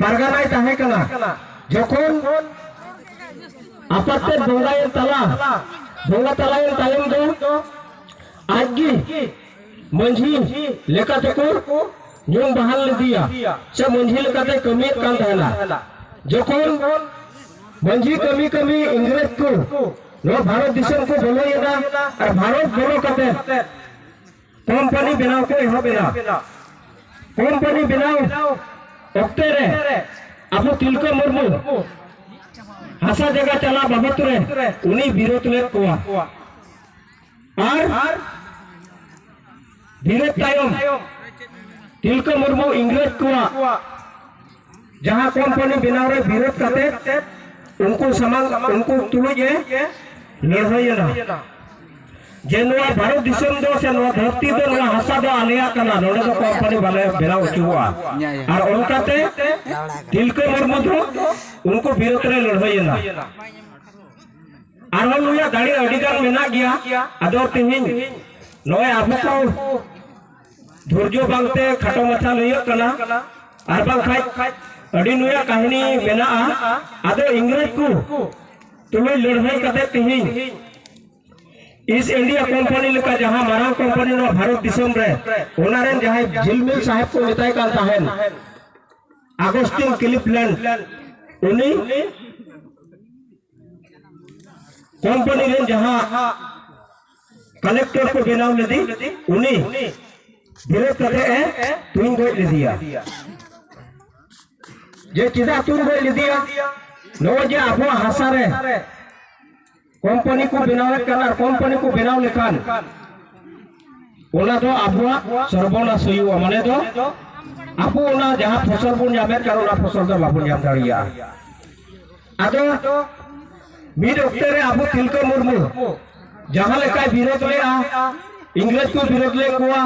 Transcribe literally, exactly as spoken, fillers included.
ᱯᱟᱨᱜᱟᱱᱟᱭ ᱛᱟᱦᱮᱸ ᱠᱟᱱᱟ, ᱡᱚᱠᱷᱚᱱ ᱟᱯᱟᱛ ᱛᱮᱫ ᱵᱚᱸᱜᱟᱭᱮᱱ ᱛᱟᱞᱟ, ᱵᱚᱸᱜᱟ ᱛᱟᱞᱟᱭᱮᱱ ᱛᱟᱭᱚᱢ ᱫᱚ ᱟᱡ ᱜᱮ ᱢᱟᱹᱡᱷᱤ ᱞᱮᱠᱟᱛᱮᱠᱚ ᱧᱩᱢ ᱵᱟᱦᱟᱞ ᱞᱮᱫᱮᱭᱟ, ᱥᱮ ᱢᱟᱹᱡᱷᱤ ᱞᱮᱠᱟᱛᱮ ᱠᱟᱹᱢᱤᱭᱮᱫ ᱠᱟᱱ ᱛᱟᱦᱮᱱᱟ᱾ ᱡᱚᱠᱷᱚᱱ ᱢᱟᱹᱡᱷᱤ ᱠᱟᱹᱢᱤ ᱠᱟᱹᱢᱤ ᱤᱝᱨᱮᱡᱽ ᱠᱚ ᱱᱚᱣᱟ ᱵᱷᱟᱨᱚᱛ ᱫᱤᱥᱚᱢ ᱠᱚ ᱵᱚᱞᱚᱭᱮᱱᱟ, ᱟᱨ ᱵᱷᱟᱨᱚᱛ ᱵᱚᱞᱚ ᱠᱟᱛᱮ ᱠᱳᱢᱯᱟᱱᱤ ᱵᱮᱱᱟᱣ ᱠᱚ ᱮᱦᱚᱵ ᱮᱱᱟ᱾ ᱠᱳᱢᱯᱟᱱᱤ ᱵᱮᱱᱟᱣ ᱚᱠᱛᱮ ᱨᱮ ᱟᱵᱚ ᱛᱤᱞᱠᱟᱹ ᱢᱩᱨᱢᱩ ᱦᱟᱥᱟ ᱡᱟᱭᱜᱟ ᱪᱟᱞᱟᱣ ᱵᱟᱵᱚᱫ ᱨᱮ ᱩᱱᱤ ᱵᱤᱨᱳᱫ ᱞᱮᱫ ᱠᱚᱣᱟ᱾ ᱟᱨ ᱵᱤᱨᱳᱫ ᱛᱟᱭᱚᱢ ᱛᱤᱞᱠᱟᱹ ᱢᱩᱨᱢᱩ ᱤᱝᱨᱮᱡᱽ ᱠᱚᱣᱟᱜ ᱡᱟᱦᱟᱸ ᱠᱳᱢᱯᱟᱱᱤ ᱵᱮᱱᱟᱣ ᱨᱮ ᱵᱤᱨᱳᱫ ᱠᱟᱛᱮ ᱩᱱᱠᱩ ᱥᱟᱢᱟᱝ, ᱩᱱᱠᱩ ᱛᱩᱞᱩᱡ ᱮ ᱞᱟᱹᱲᱦᱟᱹᱭ ᱮᱱᱟ, ᱡᱮ ᱱᱚᱣᱟ ᱵᱷᱟᱨᱚᱛ ᱫᱤᱥᱚᱢ ᱫᱚ ᱥᱮ ᱱᱚᱣᱟ ᱫᱷᱟᱹᱨᱛᱤ ᱫᱚ, ᱱᱚᱣᱟ ᱦᱟᱥᱟ ᱫᱚ ᱟᱞᱮᱭᱟᱜ ᱠᱟᱱᱟ, ᱱᱚᱰᱮ ᱫᱚ ᱠᱳᱢᱯᱟᱱᱤ ᱵᱟᱞᱮ ᱵᱮᱱᱟᱣ ᱦᱚᱪᱚᱣᱟᱜᱼᱟ᱾ ᱟᱨ ᱚᱱᱠᱟᱛᱮ ᱛᱤᱞᱠᱟᱹ ᱢᱩᱨᱢᱩ ᱫᱚ ᱩᱱᱠᱩ ᱵᱤᱨᱳᱫ ᱨᱮ ᱞᱟᱹᱲᱦᱟᱹᱭ ᱮᱱᱟ᱾ ᱟᱨᱦᱚᱸ ᱱᱩᱭᱟᱜ ᱫᱟᱲᱮ ᱟᱹᱰᱤ ᱜᱟᱱ ᱢᱮᱱᱟᱜ ᱜᱮᱭᱟ᱾ ᱟᱫᱚ ᱛᱮᱦᱮᱧ ᱱᱚᱜᱼᱚᱭ ᱟᱵᱚ ᱠᱚ ᱫᱷᱳᱨᱡᱚ ᱵᱟᱝᱛᱮ ᱠᱷᱟᱴᱚ ᱢᱟᱪᱷᱟ ᱞᱟᱹᱭᱚᱜ ᱠᱟᱱᱟ, ᱟᱨ ᱵᱟᱝᱠᱷᱟᱡ ᱟᱹᱰᱤ ᱱᱩᱭᱟᱜ ᱠᱟᱹᱦᱱᱤ ᱢᱮᱱᱟᱜᱼᱟ᱾ ᱟᱫᱚ ᱤᱝᱨᱮᱡᱽ ᱠᱚ ᱛᱩᱞᱩᱡ ᱞᱟᱹᱲᱦᱟᱹᱭ ᱠᱟᱛᱮ ᱛᱮᱦᱮᱧ ᱤᱥᱴ ᱤᱱᱰᱤᱭᱟ ᱠᱳᱢᱯᱟᱱᱤ ᱞᱮᱠᱟ ᱡᱟᱦᱟᱸ ᱢᱟᱨᱟᱝ ᱠᱳᱢᱯᱟᱱᱤ ᱱᱚᱣᱟ ᱵᱷᱟᱨᱚᱛ ᱫᱤᱥᱚᱢ ᱨᱮ, ᱚᱱᱟ ᱨᱮᱱ ᱡᱟᱦᱟᱸᱭ ᱡᱤᱞᱢᱤᱞ ᱥᱟᱦᱮᱵᱽ ᱠᱚ ᱢᱮᱛᱟᱭ ᱠᱟᱱ ᱛᱟᱦᱮᱱ, ᱟᱜᱚᱥᱴᱤᱱ ᱠᱞᱤᱯᱞᱮᱱᱰ, ᱩᱱᱤ ᱠᱳᱢᱯᱟᱱᱤ ᱨᱮᱱ ᱡᱟᱦᱟᱸ ᱠᱟᱞᱮᱠᱴᱚᱨ ᱠᱚ ᱵᱮᱱᱟᱣ ᱞᱮᱫᱮ, ᱩᱱᱤ ᱵᱤᱨᱳᱫ ᱠᱟᱛᱮ ᱮ ᱛᱩᱧ ᱜᱚᱡ ᱞᱮᱫᱮᱭᱟ᱾ ᱡᱮ ᱪᱮᱫᱟᱜ ᱛᱩᱧ ᱜᱚᱡ ᱞᱮᱫᱮᱭᱟ? ᱱᱚᱜᱼᱚᱭ ᱡᱮ ᱟᱵᱚᱣᱟᱜ ᱦᱟᱥᱟ ᱨᱮ ᱠᱳᱢᱯᱟᱱᱤ ᱠᱚ ᱵᱮᱱᱟᱣᱮᱫ ᱠᱟᱱ, ᱟᱨ ᱠᱳᱢᱯᱟᱱᱤ ᱠᱚ ᱵᱮᱱᱟᱣ ᱞᱮᱠᱷᱟᱱ ᱚᱱᱟ ᱫᱚ ᱟᱵᱚᱣᱟᱜ ᱥᱚᱨᱵᱚᱱᱟᱥ ᱦᱩᱭᱩᱜᱼᱟ᱾ ᱢᱟᱱᱮ ᱫᱚ ᱟᱵᱚ ᱚᱱᱟ ᱡᱟᱦᱟᱸ ᱯᱷᱚᱥᱚᱞ ᱵᱚᱱ ᱧᱟᱢᱮᱫ ᱠᱟᱱ, ᱚᱱᱟ ᱯᱷᱚᱥᱚᱞ ᱫᱚ ᱵᱟᱵᱚᱱ ᱧᱟᱢ ᱫᱟᱲᱮᱭᱟᱜᱼᱟ᱾ ᱟᱫᱚ ᱢᱤᱫ ᱚᱠᱛᱮ ᱨᱮ ᱟᱵᱚ ᱛᱤᱞᱠᱟᱹ ᱢᱩᱨᱢᱩ ᱡᱟᱦᱟᱸ ᱞᱮᱠᱟᱭ ᱵᱤᱨᱳᱫ ᱞᱮᱫᱼᱟ, ᱤᱝᱨᱮᱡᱽ ᱠᱚ ᱵᱤᱨᱳᱫ ᱞᱮᱫ ᱠᱚᱣᱟ,